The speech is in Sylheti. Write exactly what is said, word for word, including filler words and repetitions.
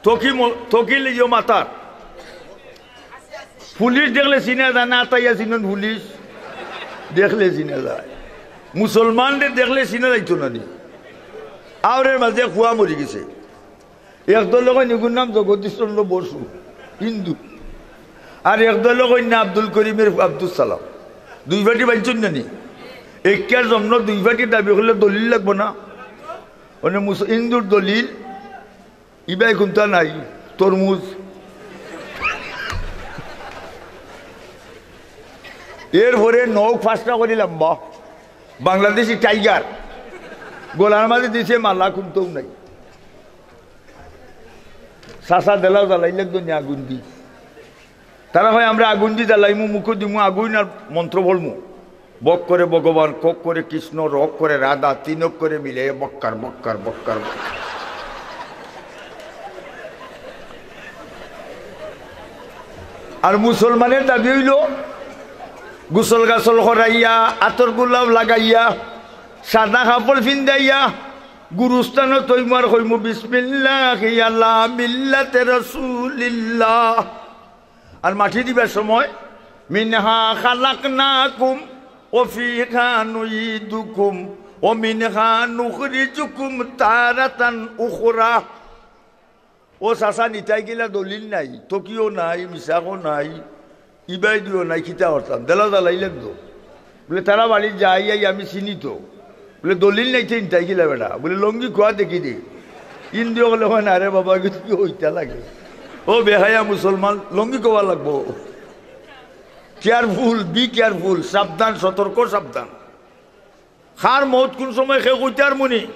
তকি ম-, তকি লিও মাতার। পুলিশ দেখলে চিনা যায় না, আতাইয়া চিনন পুলিশ দেখলে চিনা যায়। মুসলমানরে দেখলে চিনা যাইতো না নি? আওরের মাঝে খুয়া মরি গেছে। এক দলে কইন ইগুর নাম জগদীশ চন্দ্র বসু, হিন্দু। আর এক দলে কইন না আব্দুল করিমের আব্দুল সালাম। দুই পার্টি বানছইন না নি? এক্কার জমন দুই পার্টির দাবি করলে দলিল লাগবো না? মানে মুস-, হিন্দুর দলিল, ইবায় কুনতা নাই, তরমুজ। এরপরে নখ পাঁচটা করি লম্বা, বাংলাদেশি টাইগার, গলার মাঝে দিছে মালা, কুনতাউ নাই। চাচা দেলাও জ্বালাইলে দুনিয়া আগুন দি। তারা কয়, "আমরা আগুন দি জ্বালাইমু, মুখো দিমু আগুন আর মন্ত্র পড়মু। বক করে ভগবান, কক করে কৃষ্ণ, রক করে রাধা, তিন অক্ষরে মিলে বক্কার, বক্কার, বক্কার, বক্কার।" আর মুসলমানের দাবি অইলো, গোসল গাসল করাইয়া, আতর গোলাপ লাগাইয়া, সাদা কাপড় ফিন্দাইয়া, গুরুস্থানো তৈমার কইমু, "বিসমিল্লাহি আলা মিল্লাতে রাসূলিল্লাহ।" আর মাটি দিবার সময়, "মিনহা খালাকনাকুম ওয়া ফিহা নুঈদুকুম ওয়া মিনহা নুখরিজুকুম তারাতান উখরা।" ও চাচা, নিতাই গিলা দলিল নাই, তকিও নাই, মিসাকও নাই, ইবায় দিও নাই, কিতা করতাম? দেলা জ্বালাইলেন তো। বলে, "তারা বাড়ি যাই, আই আমি চিনি তো।" বলে, "দলিল নাই তো, নিতাই গিলা বেটা?" বলে, "লঙ্গি কোয়া দেখি দে।" হিন্দু অকলে কয়, "না রে বাবা, কিছু কি হইতা লাগে? ও বেহায়া মুসলমান, লঙ্গি কোয়া লাগবো।" Careful, be careful, সাবধান, সতর্ক, সাবধান। কার মউত কুন সময় কেউ কইতার মুনি।